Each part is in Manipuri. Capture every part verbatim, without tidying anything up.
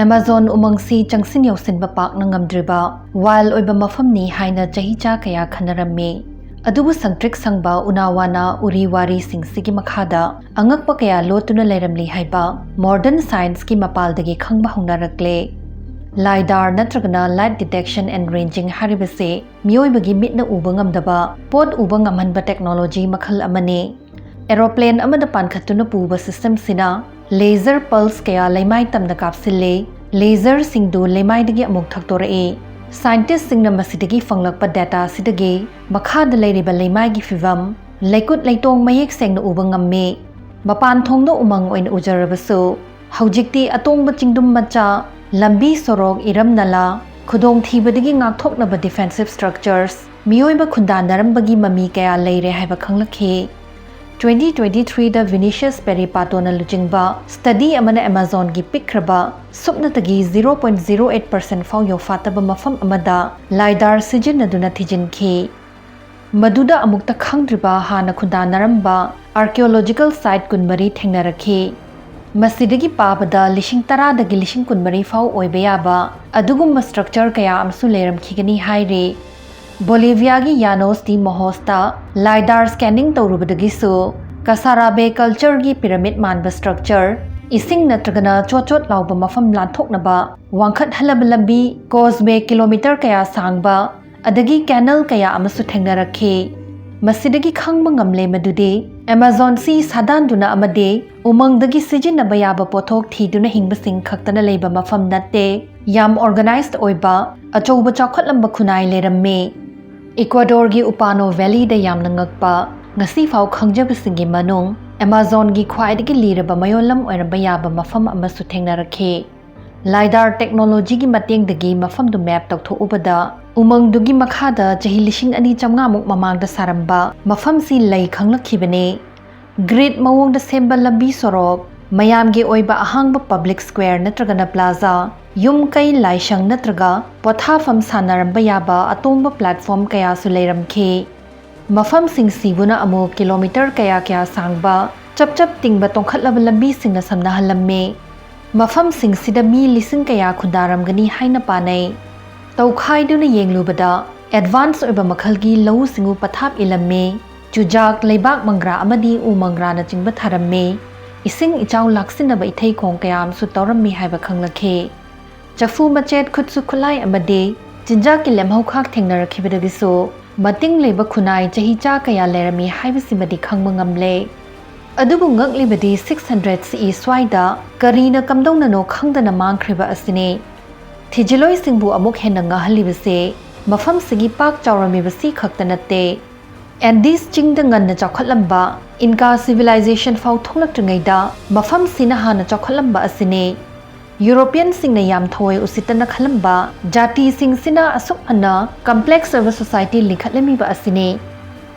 ꯑꯦꯃꯥꯖꯣꯟ ꯎꯃꯪꯁꯤ ꯆꯪꯁꯤꯟ ꯌꯧꯁꯤꯟꯕ ꯄꯥꯛꯅ ꯉꯝꯗ꯭ꯔꯤꯕ wild ꯑꯣꯏꯕ ꯃꯐꯝꯅꯤ ꯍꯥꯏꯅ ꯆꯍꯤ ꯆꯥ ꯀꯌꯥ ꯈꯟꯅꯔꯝꯃꯤ꯫ ꯑꯗꯨꯕꯨ ꯁꯪꯇ꯭ꯔꯤꯛ ꯁꯪꯕ ꯎꯅꯥ ꯋꯥꯅꯥ ꯎꯔꯤ ꯋꯥꯔꯤꯁꯤꯡꯁꯤꯒꯤ ꯃꯈꯥꯗ ꯑꯉꯛꯄ ꯀꯌꯥ ꯂꯣꯠꯇꯨꯅ ꯂꯩꯔꯝꯂꯤ ꯍꯥꯏꯕ modern scienceꯀꯤ ꯃꯄꯥꯜꯗꯒꯤ ꯈꯪꯕ ꯍꯧꯅꯔꯛꯂꯦ꯫ LiDAR ꯅꯠꯇ꯭ꯔꯒꯅ Light Detection and Ranging ꯍꯥꯏꯔꯤꯕꯁꯤ ꯃꯤꯑꯣꯏꯕꯒꯤ ꯃꯤꯠꯅ ꯎꯕ ꯉꯝꯗꯕ ꯄꯣꯠ ꯎꯕ ꯉꯝꯍꯟꯕ technology ꯃꯈꯜ ꯑꯃꯅꯤ꯫ Aeroplane ꯑꯃꯗ ꯄꯥꯟꯈꯠꯇꯨꯅ ꯄꯨꯕ systemꯁꯤꯅ laser pulse ꯀꯌꯥ ꯂꯩꯃꯥꯏ ꯇꯝꯅ ꯀꯥꯞꯁꯤꯜꯂꯤ꯫ Laserꯁꯤꯡꯗꯨ ꯂꯩꯃꯥꯏꯗꯒꯤ ꯑꯃꯨꯛ ꯊꯛꯇꯣꯔꯛꯏ꯫ Scientistꯁꯤꯡꯅ ꯃꯁꯤꯗꯒꯤ ꯐꯪꯂꯛꯄ dataꯁꯤꯗꯒꯤ ꯃꯈꯥꯗ ꯂꯩꯔꯤꯕ ꯂꯩꯃꯥꯏꯒꯤ ꯐꯤꯚꯝ, ꯂꯩꯀꯨꯠ ꯂꯩꯇꯣꯡ ꯃꯌꯦꯛ ꯁꯦꯡꯅ ꯎꯕ ꯉꯝꯃꯤ꯫ ꯃꯄꯥꯟ ꯊꯣꯡꯗ ꯎꯃꯪ ꯑꯣꯏꯅ ꯎꯖꯔꯕꯁꯨ, ꯍꯧꯖꯤꯛꯇꯤ ꯑꯇꯣꯡꯕ ꯆꯤꯡꯗꯨꯝ ꯃꯆꯥ, ꯂꯝꯕꯤ ꯁꯣꯔꯣꯛ, ꯏꯔꯝ ꯅꯂꯥ, ꯈꯨꯗꯣꯡꯊꯤꯕꯗꯒꯤ ꯉꯥꯛꯊꯣꯛꯅꯕ defensive structures, ꯃꯤꯑꯣꯏꯕ ꯈꯨꯟꯗꯥꯅꯔꯝꯕꯒꯤ ꯃꯃꯤ ꯀꯌꯥ ꯂꯩꯔꯦ ꯍꯥꯏꯕ ꯈꯪꯂꯛꯈꯤ꯫ Twenty twenty threeꯗ Vinicius Perepatoꯅ ꯂꯨꯆꯤꯡꯕ study ꯑꯃꯅ ꯑꯦꯃꯥꯖꯣꯟꯒꯤ ꯄꯤꯛꯈ꯭ꯔꯕ, ꯁꯨꯞꯅꯇꯒꯤ zero point zero eight percent ꯐꯥꯎ ꯌꯧꯐꯥꯠꯇꯕ ꯃꯐꯝ ꯑꯃꯗ LiDAR ꯁꯤꯖꯤꯟꯅꯗꯨꯅ ꯊꯤꯖꯤꯟꯈꯤ꯫ ꯃꯗꯨꯗ ꯑꯃꯨꯛꯇ ꯈꯪꯗ꯭ꯔꯤꯕ ꯍꯥꯟꯅ ꯈꯨꯟꯗꯥꯅꯔꯝꯕ archaeological site ꯀꯨꯟꯃꯔꯤ ꯊꯦꯡꯅꯔꯛꯈꯤ꯫ ꯃꯁꯤꯗꯒꯤ ꯄꯥꯕꯗ ꯂꯤꯁꯤꯡ ꯇꯔꯥꯗꯒꯤ ꯂꯤꯁꯤꯡ ꯀꯨꯟꯃꯔꯤ ꯐꯥꯎ ꯑꯣꯏꯕ ꯌꯥꯕ ꯑꯗꯨꯒꯨꯝꯕ structure ꯀꯌꯥ ꯑꯃꯁꯨ ꯂꯩꯔꯝꯈꯤꯒꯅꯤ ꯍꯥꯏꯔꯤ꯫ ꯕꯣꯂꯤꯚꯤꯌꯥꯒꯤ Llanos de Mojosta LiDAR scanning ꯇꯧꯔꯨꯕꯗꯒꯤꯁꯨ Casarabe cultureꯒꯤ pyramid ꯃꯥꯟꯕ structure, ꯏꯁꯤꯡ ꯅꯠꯇ꯭ꯔꯒꯅ ꯆꯣꯠ ꯆꯣꯠ ꯂꯥꯎꯕ ꯃꯐꯝ ꯂꯥꯟꯊꯣꯛꯅꯕ ꯋꯥꯡꯈꯠꯍꯜꯂꯕ ꯂꯝꯕꯤ, causeway ꯀꯤꯂꯣꯃꯤꯇꯔ ꯀꯌꯥ ꯁꯥꯡꯕ, ꯑꯗꯒꯤ canal ꯀꯌꯥ ꯑꯃꯁꯨ ꯊꯦꯡꯅꯔꯛꯈꯤ꯫ ꯃꯁꯤꯗꯒꯤ ꯈꯪꯕ ꯉꯝꯂꯦ ꯃꯗꯨꯗꯤ ꯑꯦꯃꯥꯖꯣꯟꯁꯤ ꯁꯥꯗꯥꯟꯗꯨꯅ ꯑꯃꯗꯤ ꯎꯃꯪꯗꯒꯤ ꯁꯤꯖꯤꯟꯅꯕ ꯌꯥꯕ ꯄꯣꯠꯊꯣꯛ ꯊꯤꯗꯨꯅ ꯍꯤꯡꯕꯁꯤꯡ ꯈꯛꯇꯅ ꯂꯩꯕ ꯃꯐꯝ ꯅꯠꯇꯦ, ꯌꯥꯝ organized ꯑꯣꯏꯕ ꯑꯆꯧꯕ ꯆꯥꯎꯈꯠꯂꯝꯕ ꯈꯨꯟꯅꯥꯏ ꯂꯩꯔꯝꯃꯤ꯫ Ecuadorꯒꯤ Upano Valleyꯗ ꯌꯥꯝꯅ ꯉꯛꯄ, ꯉꯁꯤꯐꯥꯎ ꯈꯪꯖꯕꯁꯤꯡꯒꯤ ꯃꯅꯨꯡ ꯑꯦꯃꯥꯖꯣꯟꯒꯤ ꯈ꯭ꯋꯥꯏꯗꯒꯤ ꯂꯤꯔꯕ ꯃꯌꯣꯜꯂꯝ ꯑꯣꯏꯔꯝꯕ ꯌꯥꯕ ꯃꯐꯝ ꯑꯃꯁꯨ ꯊꯦꯡꯅꯔꯛꯈꯤ꯫ LiDAR technologyꯒꯤ ꯃꯇꯦꯡꯗꯒꯤ ꯃꯐꯝꯗꯨ map ꯇꯧꯊꯣꯛꯎꯕꯗ, ꯎꯃꯪꯗꯨꯒꯤ ꯃꯈꯥꯗ ꯆꯍꯤ ꯂꯤꯁꯤꯡ ꯑꯅꯤ ꯆꯥꯝꯃꯉꯥꯃꯨꯛ ꯃꯃꯥꯡꯗ ꯁꯥꯔꯝꯕ ꯃꯐꯝꯁꯤ ꯂꯩ ꯈꯪꯂꯛꯈꯤꯕꯅꯤ꯫ Grid ꯃꯑꯣꯡꯗ ꯁꯦꯝꯕ ꯂꯝꯕꯤ ꯁꯣꯔꯣꯛ, ꯃꯌꯥꯝꯒꯤ ꯑꯣꯏꯕ ꯑꯍꯥꯡꯕ public square ꯅꯠꯇ꯭ꯔꯒꯅ plaza, ꯌꯨꯝ ꯀꯩ, ꯂꯥꯏꯁꯪ ꯅꯠꯇ꯭ꯔꯒ ꯄꯣꯊꯥꯐꯝ ꯁꯥꯟꯅꯔꯝꯕ ꯌꯥꯕ ꯑꯇꯣꯡꯕ platform ꯀꯌꯥꯁꯨ ꯂꯩꯔꯝꯈꯤ꯫ ꯃꯐꯝꯁꯤꯡꯁꯤꯕꯨꯅ ꯑꯃꯨꯛ ꯀꯤꯂꯣꯃꯤꯇꯔ ꯀꯌꯥ ꯀꯌꯥ ꯁꯥꯡꯕ, ꯆꯞ ꯆꯞ ꯇꯤꯡꯕ ꯇꯣꯡꯈꯠꯂꯕ ꯂꯝꯕꯤꯁꯤꯡꯅ ꯁꯝꯅꯍꯜꯂꯝꯃꯤ꯫ ꯃꯐꯝꯁꯤꯡꯁꯤꯗ ꯃꯤ ꯂꯤꯁꯤꯡ ꯀꯌꯥ ꯈꯨꯟꯗꯥꯔꯝꯒꯅꯤ ꯍꯥꯏꯅ ꯄꯥꯅꯩ꯫ ꯇꯧꯈꯥꯏꯗꯨꯅ ꯌꯦꯡꯂꯨꯕꯗ advance ꯑꯣꯏꯕ ꯃꯈꯜꯒꯤ ꯂꯧꯎ ꯁꯤꯡꯎ ꯄꯊꯥꯞ ꯏꯜꯂꯝꯃꯤ꯫ ꯆꯨꯖꯥꯛ, ꯂꯩꯕꯥꯛ ꯃꯪꯒ꯭ꯔꯥ ꯑꯃꯗꯤ ꯎ ꯃꯪꯒ꯭ꯔꯥꯅꯆꯤꯡꯕ ꯊꯥꯔꯝꯃꯤ꯫ ꯏꯁꯤꯡ ꯏꯆꯥꯎ ꯂꯥꯛꯁꯤꯟꯅꯕ ꯏꯊꯩ ꯈꯣꯡ ꯀꯌꯥ ꯑꯃꯁꯨ ꯇꯧꯔꯝꯃꯤ ꯍꯥꯏꯕ ꯈꯪꯂꯛꯈꯤ꯫ ꯆꯐꯨ ꯃꯆꯦꯠ, ꯈꯨꯠꯁꯨ ꯈꯨꯠꯂꯥꯏ ꯑꯃꯗꯤ ꯆꯤꯟꯖꯥꯛꯀꯤ ꯂꯦꯝꯍꯧꯈꯥꯛ ꯊꯦꯡꯅꯔꯛꯈꯤꯕꯗꯒꯤꯁꯨ ꯃꯇꯤꯡ ꯂꯩꯕ ꯈꯨꯟꯅꯥꯏ ꯆꯍꯤ ꯆꯥ ꯀꯌꯥ ꯂꯩꯔꯝꯃꯤ ꯍꯥꯏꯕꯁꯤꯃꯗꯤ ꯈꯪꯕ ꯉꯝꯂꯦ꯫ ꯑꯗꯨꯕꯨ ꯉꯛꯂꯤꯕꯗꯤ six hundred C E ꯁ꯭ꯋꯥꯏꯗ ꯀꯔꯤꯅ ꯀꯝꯗꯧꯅꯅꯣ ꯈꯪꯗꯅ ꯃꯥꯡꯈ꯭ꯔꯤꯕ ꯑꯁꯤꯅꯤ꯫ ꯊꯤꯖꯤꯜꯂꯣꯏꯁꯤꯡꯕꯨ ꯑꯃꯨꯛ ꯍꯦꯟꯅ ꯉꯛꯍꯜꯂꯤꯕꯁꯦ ꯃꯐꯝꯁꯤꯒꯤ ꯄꯥꯛ ꯆꯥꯎꯔꯝꯃꯤꯕꯁꯤ ꯈꯛꯇ ꯅꯠꯇꯦ꯫ Andes ꯆꯤꯡꯗ ꯉꯟꯅ ꯆꯥꯎꯈꯠꯂꯝꯕ Inca civilization ꯐꯥꯎ ꯊꯣꯛꯂꯛꯇ꯭ꯔꯤꯉꯩꯗ ꯃꯐꯝꯁꯤꯅ ꯍꯥꯟꯅ ꯆꯥꯎꯈꯠꯂꯝꯕ ꯑꯁꯤꯅꯤ꯫ ꯌꯨꯔꯣꯄꯤꯌꯟꯁꯤꯡꯅ ꯌꯥꯝ ꯊꯑꯣꯏ ꯎꯁꯤꯠꯇꯅ ꯈꯜꯂꯝꯕ ꯖꯥꯇꯤꯁꯤꯡꯁꯤꯅ ꯑꯁꯨꯛ ꯍꯟꯅ complex ꯑꯣꯏꯕ society ꯂꯤꯡꯈꯠꯂꯝꯃꯤꯕ ꯑꯁꯤꯅꯤ꯫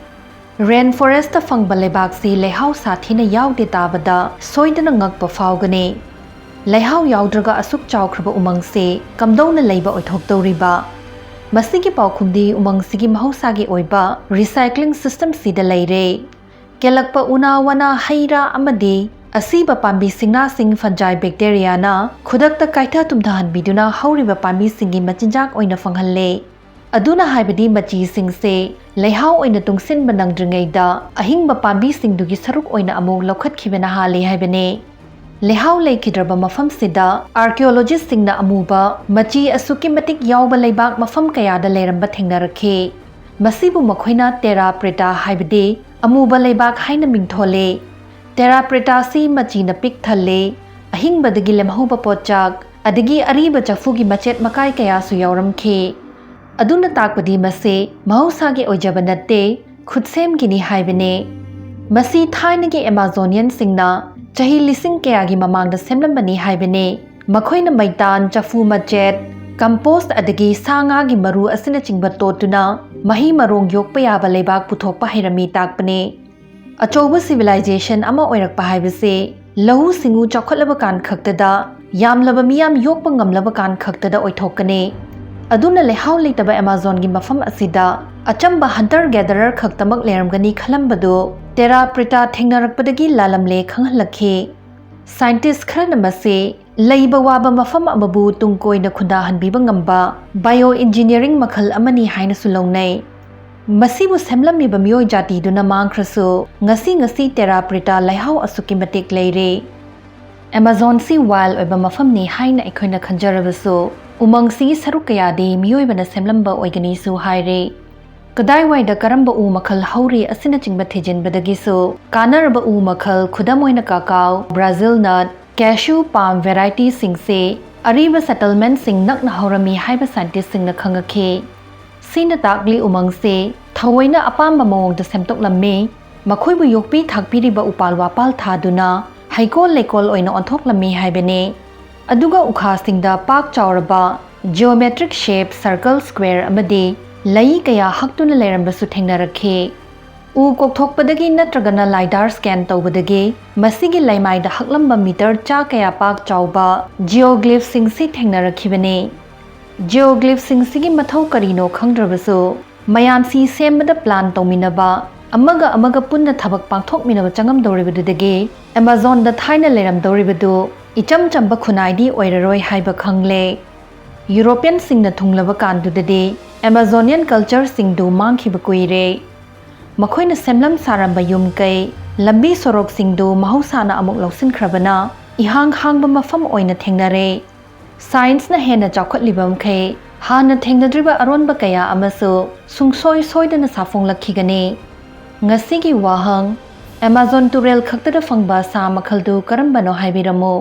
Rain forest ꯐꯪꯕ ꯂꯩꯕꯥꯛꯁꯤ ꯂꯩꯍꯥꯎ ꯁꯥꯊꯤꯅ ꯌꯥꯎꯗꯦ ꯇꯥꯕꯗ ꯁꯣꯏꯗꯅ ꯉꯛꯄ ꯐꯥꯎꯒꯅꯤ꯫ ꯂꯩꯍꯥꯎ ꯌꯥꯎꯗ꯭ꯔꯒ ꯑꯁꯨꯛ ꯆꯥꯎꯈ꯭ꯔꯕ ꯎꯃꯪꯁꯤ ꯀꯝꯗꯧꯅ ꯂꯩꯕ ꯑꯣꯏꯊꯣꯛꯇꯧꯔꯤꯕ? ꯃꯁꯤꯒꯤ ꯄꯥꯎꯈꯨꯝꯗꯤ ꯎꯃꯪꯁꯤꯒꯤ ꯃꯍꯧꯁꯥꯒꯤ ꯑꯣꯏꯕ recycling system ꯁꯤꯗ ꯂꯩꯔꯦ꯫ ꯀꯦꯜꯂꯛꯄ ꯎꯅꯥ ꯋꯥꯅꯥ, ꯍꯩ ꯔꯥ ꯑꯃꯗꯤ ꯑꯁꯤꯕ ꯄꯥꯝꯕꯤ ꯁꯤꯡꯅꯥꯁꯤꯡ fungi bacteria ꯅ ꯈꯨꯗꯛꯇ ꯀꯥꯏꯊ ꯇꯨꯝꯊꯍꯟꯕꯤꯗꯨꯅ ꯍꯧꯔꯤꯕ ꯄꯥꯝꯕꯤꯁꯤꯡꯒꯤ ꯃꯆꯤꯟꯖꯥꯛ ꯑꯣꯏꯅ ꯐꯪꯍꯜꯂꯦ꯫ ꯑꯗꯨꯅ ꯍꯥꯏꯕꯗꯤ ꯃꯆꯤꯁꯤꯡꯁꯦ ꯂꯩꯍꯥꯎ ꯑꯣꯏꯅ ꯇꯨꯡꯁꯤꯟꯕ ꯅꯪꯗ꯭ꯔꯤꯉꯩꯗ ꯑꯍꯤꯡꯕ ꯄꯥꯝꯕꯤꯁꯤꯡꯗꯨꯒꯤ ꯁꯔꯨꯛ ꯑꯣꯏꯅ ꯑꯃꯨꯛ ꯂꯧꯈꯠꯈꯤꯕꯅ ꯍꯥꯜꯂꯤ ꯍꯥꯏꯕꯅꯤ꯫ ꯂꯩꯍꯥꯎ ꯂꯩꯈꯤꯗ꯭ꯔꯕ ꯃꯐꯝꯁꯤꯗ archaeologist ꯁꯤꯡꯅ ꯑꯃꯨꯕ ꯃꯆꯤ ꯑꯁꯨꯛꯀꯤ ꯃꯇꯤꯛ ꯌꯥꯎꯕ ꯂꯩꯕꯥꯛ ꯃꯐꯝ ꯀꯌꯥꯗ ꯂꯩꯔꯝꯕ ꯊꯦꯡꯅꯔꯛꯈꯤ꯫ ꯃꯁꯤꯕꯨ ꯃꯈꯣꯏꯅ terra preta ꯍꯥꯏꯕꯗꯤ ꯑꯃꯨꯕ ꯂꯩꯕꯥꯛ ꯍꯥꯏꯅ ꯃꯤꯡꯊꯣꯜꯂꯤ꯫ Terra preta ꯁꯤ ꯃꯆꯤꯅ ꯄꯤꯛ ꯊꯜꯂꯤ꯫ ꯑꯍꯤꯡꯕꯗꯒꯤ ꯂꯦꯝꯍꯧꯕ ꯄꯣꯠꯆꯥꯛ ꯑꯗꯒꯤ ꯑꯔꯤꯕ ꯆꯐꯨꯒꯤ ꯃꯆꯦꯠ ꯃꯀꯥꯏ ꯀꯌꯥꯁꯨ ꯌꯥꯎꯔꯝꯈꯤ꯫ ꯑꯗꯨꯅ ꯇꯥꯛꯄꯗꯤ ꯃꯁꯤ ꯃꯍꯧꯁꯥꯒꯤ ꯑꯣꯏꯖꯕ ꯅꯠꯇꯦ, ꯈꯨꯠꯁꯦꯝꯒꯤꯅꯤ ꯍꯥꯏꯕꯅꯤ꯫ ꯃꯁꯤ ꯊꯥꯏꯅꯒꯤ Amazonian ꯁꯤꯡꯅ ꯆꯍꯤ ꯂꯤꯁꯤꯡ ꯀꯌꯥꯒꯤ ꯃꯃꯥꯡꯗ ꯁꯦꯝꯂꯝꯕꯅꯤ ꯍꯥꯏꯕꯅꯤ꯫ ꯃꯈꯣꯏꯅ ꯃꯩꯇꯥꯟ, ꯆꯐꯨ ꯃꯆꯦꯠ, compost ꯑꯗꯒꯤ ꯁꯥ ꯉꯥꯒꯤ ꯃꯔꯨ ꯑꯁꯤꯅꯆꯤꯡꯕ ꯇꯣꯠꯇꯨꯅ ꯃꯍꯩ ꯃꯔꯣꯡ ꯌꯣꯛꯄ ꯌꯥꯕ ꯂꯩꯕꯥꯛ ꯄꯨꯊꯣꯛꯄ ꯍꯩꯔꯝꯃꯤ ꯇꯥꯛꯄꯅꯤ꯫ ꯑꯆꯧꯕ civilization ꯑꯃ ꯑꯣꯏꯔꯛꯄ ꯍꯥꯏꯕꯁꯤ ꯂꯧꯎ ꯁꯤꯡꯎ ꯆꯥꯎꯈꯠꯂꯕ ꯀꯥꯟ ꯈꯛꯇꯗ, ꯌꯥꯝꯂꯕ ꯃꯤꯌꯥꯝ ꯌꯣꯛꯄ ꯉꯝꯂꯕ ꯀꯥꯟ ꯈꯛꯇꯗ ꯑꯣꯏꯊꯣꯛꯀꯅꯤ꯫ ꯑꯗꯨꯅ ꯂꯩꯍꯥꯎ ꯂꯩꯇꯕ Amazon ꯒꯤ ꯃꯐꯝ ꯑꯁꯤꯗ ꯑꯆꯝꯕ hunter gatherer ꯈꯛꯇꯃꯛ ꯂꯩꯔꯝꯒꯅꯤ ꯈꯜꯂꯝꯕꯗꯨ terra preta ꯊꯦꯡꯅꯔꯛꯄꯗꯒꯤ ꯂꯥꯜꯂꯝꯂꯦ ꯈꯪꯍꯜꯂꯛꯈꯤ꯫ Scientist ꯈꯔꯅ ꯃꯁꯤ ꯂꯩꯕ ꯋꯥꯕ ꯃꯐꯝ ꯑꯃꯕꯨ ꯇꯨꯡ ꯀꯣꯏꯅ ꯈꯨꯟꯗꯥꯍꯟꯕꯤꯕ ꯉꯝꯕ bio engineering ꯃꯈꯜ ꯑꯃꯅꯤ ꯍꯥꯏꯅꯁꯨ ꯂꯧꯅꯩ꯫ ꯃꯁꯤꯕꯨ ꯁꯦꯝꯂꯝꯂꯤꯕ ꯃꯤꯑꯣꯏ ꯖꯥꯇꯤꯗꯨꯅ ꯃꯥꯡꯈ꯭ꯔꯁꯨ, ꯉꯁꯤ ꯉꯁꯤ Terra Preta ꯂꯩꯍꯥꯎ ꯑꯁꯨꯛꯀꯤ ꯃꯇꯤꯛ ꯂꯩꯔꯤ꯫ Amazon ꯁꯤ wild ꯑꯣꯏꯕ ꯃꯐꯝꯅꯤ ꯍꯥꯏꯅ ꯑꯩꯈꯣꯏꯅ ꯈꯟꯖꯔꯕꯁꯨ, ꯎꯃꯪꯁꯤꯒꯤ ꯁꯔꯨꯛ ꯀꯌꯥꯗꯤ ꯃꯤꯑꯣꯏꯕꯅ ꯁꯦꯝꯂꯝꯕ ꯑꯣꯏꯒꯅꯤꯁꯨ ꯍꯥꯏꯔꯤ꯫ ꯀꯗꯥꯏꯋꯥꯏꯗ ꯀꯔꯝꯕ ꯎ ꯃꯈꯜ ꯍꯧꯔꯤ ꯑꯁꯤꯅꯆꯤꯡꯕ ꯊꯤꯖꯤꯟꯕꯗꯒꯤꯁꯨ ꯀꯥꯟꯅꯔꯕ ꯎ ꯃꯈꯜ, ꯈꯨꯗꯝ ꯑꯣꯏꯅ cacao, Brazil nut, cashew palm variety ꯁꯤꯡꯁꯦ ꯑꯔꯤꯕ settlement ꯁꯤꯡ ꯅꯛꯅ ꯍꯧꯔꯝꯃꯤ ꯍꯥꯏꯕ scientist ꯁꯤꯡꯅ ꯈꯪꯉꯛꯈꯤ꯫ ꯁꯤꯅ ꯇꯥꯛꯂꯤ ꯎꯃꯪꯁꯦ ꯊꯑꯣꯏꯅ ꯑꯄꯥꯝꯕ ꯃꯑꯣꯡꯗ ꯁꯦꯝꯗꯣꯛꯂꯝꯃꯤ꯫ ꯃꯈꯣꯏꯕꯨ ꯌꯣꯛꯄꯤ ꯊꯥꯛꯄꯤꯔꯤꯕ ꯎꯄꯥꯜ ꯋꯥꯄꯥꯜ ꯊꯥꯗꯨꯅ ꯍꯩꯀꯣꯜ ꯂꯩꯀꯣꯜ ꯑꯣꯏꯅ ꯑꯣꯟꯊꯣꯛꯂꯝꯃꯤ ꯍꯥꯏꯕꯅꯤ꯫ ꯑꯗꯨꯒ ꯎꯈꯥꯁꯤꯡꯗ ꯄꯥꯛ ꯆꯥꯎꯔꯕ geometric shape circle, square ꯑꯃꯗꯤ ꯂꯩ ꯀꯌꯥ ꯍꯛꯇꯨꯅ ꯂꯩꯔꯝꯕꯁꯨ ꯊꯦꯡꯅꯔꯛꯈꯤ꯫ ꯎ ꯀꯣꯛꯊꯣꯛꯄꯗꯒꯤ ꯅꯠꯇ꯭ꯔꯒꯅ LiDAR scan ꯇꯧꯕꯗꯒꯤ ꯃꯁꯤꯒꯤ ꯂꯩꯃꯥꯏꯗ ꯍꯛꯂꯝꯕ meter ꯆꯥ ꯀꯌꯥ ꯄꯥꯛ ꯆꯥꯎꯕ geoglyph ꯁꯤꯡꯁꯤ ꯊꯦꯡꯅꯔꯛꯈꯤꯕꯅꯤ꯫ Geoglyph ꯁꯤꯡꯁꯤꯒꯤ ꯃꯊꯧ ꯀꯔꯤꯅꯣ ꯈꯪꯗ꯭ꯔꯕꯁꯨ, ꯃꯌꯥꯝꯁꯤ ꯁꯦꯝꯕꯗ plan ꯇꯧꯃꯤꯟꯅꯕ, ꯑꯃꯒ ꯑꯃꯒ ꯄꯨꯟꯅ ꯊꯕꯛ ꯄꯥꯡꯊꯣꯛꯃꯤꯟꯅꯕ ꯆꯪꯉꯝꯗꯧꯔꯤꯕꯗꯨꯗꯒꯤ Amazon ꯗ ꯊꯥꯏꯅ ꯂꯩꯔꯝꯗꯧꯔꯤꯕꯗꯨ ꯏꯆꯝ ꯆꯝꯕ ꯈꯨꯟꯅꯥꯏꯗꯤ ꯑꯣꯏꯔꯔꯣꯏ ꯍꯥꯏꯕ ꯈꯪꯂꯦ꯫ European ꯁꯤꯡꯅ ꯊꯨꯡꯂꯕ ꯀꯥꯟꯗꯨꯗꯗꯤ Amazonian culture ꯁꯤꯡꯗꯨ ꯃꯥꯡꯈꯤꯕ ꯀꯨꯏꯔꯦ꯫ ꯃꯈꯣꯏꯅ ꯁꯦꯝꯂꯝ ꯁꯥꯔꯝꯕ ꯌꯨꯝ ꯀꯩ, ꯂꯝꯕꯤ ꯁꯣꯔꯣꯛꯁꯤꯡꯗꯨ ꯃꯍꯧꯁꯥꯅ ꯑꯃꯨꯛ ꯂꯧꯁꯤꯟꯈ꯭ꯔꯕꯅ ꯏꯍꯥꯡ ꯍꯥꯡꯕ ꯃꯐꯝ ꯑꯣꯏꯅ ꯊꯦꯡꯅꯔꯦ꯫ Science ꯅ ꯍꯦꯟꯅ ꯆꯥꯎꯈꯠꯂꯤꯕ ꯃꯈꯩ ꯍꯥꯟꯅ ꯊꯦꯡꯅꯗ꯭ꯔꯤꯕ ꯑꯔꯣꯟꯕ ꯀꯌꯥ ꯑꯃꯁꯨ ꯁꯨꯡꯁꯣꯏ ꯁꯣꯏꯗꯅ ꯁꯥꯐꯣꯡꯂꯛꯈꯤꯒꯅꯤ꯫ ꯉꯁꯤꯒꯤ ꯋꯥꯍꯪ, Amazon ꯇꯨꯔꯦꯜ ꯈꯛꯇꯗ ꯐꯪꯕ ꯁꯥ ꯃꯈꯜꯗꯨ ꯀꯔꯝꯕꯅꯣ ꯍꯥꯏꯕꯤꯔꯝꯃꯨ꯫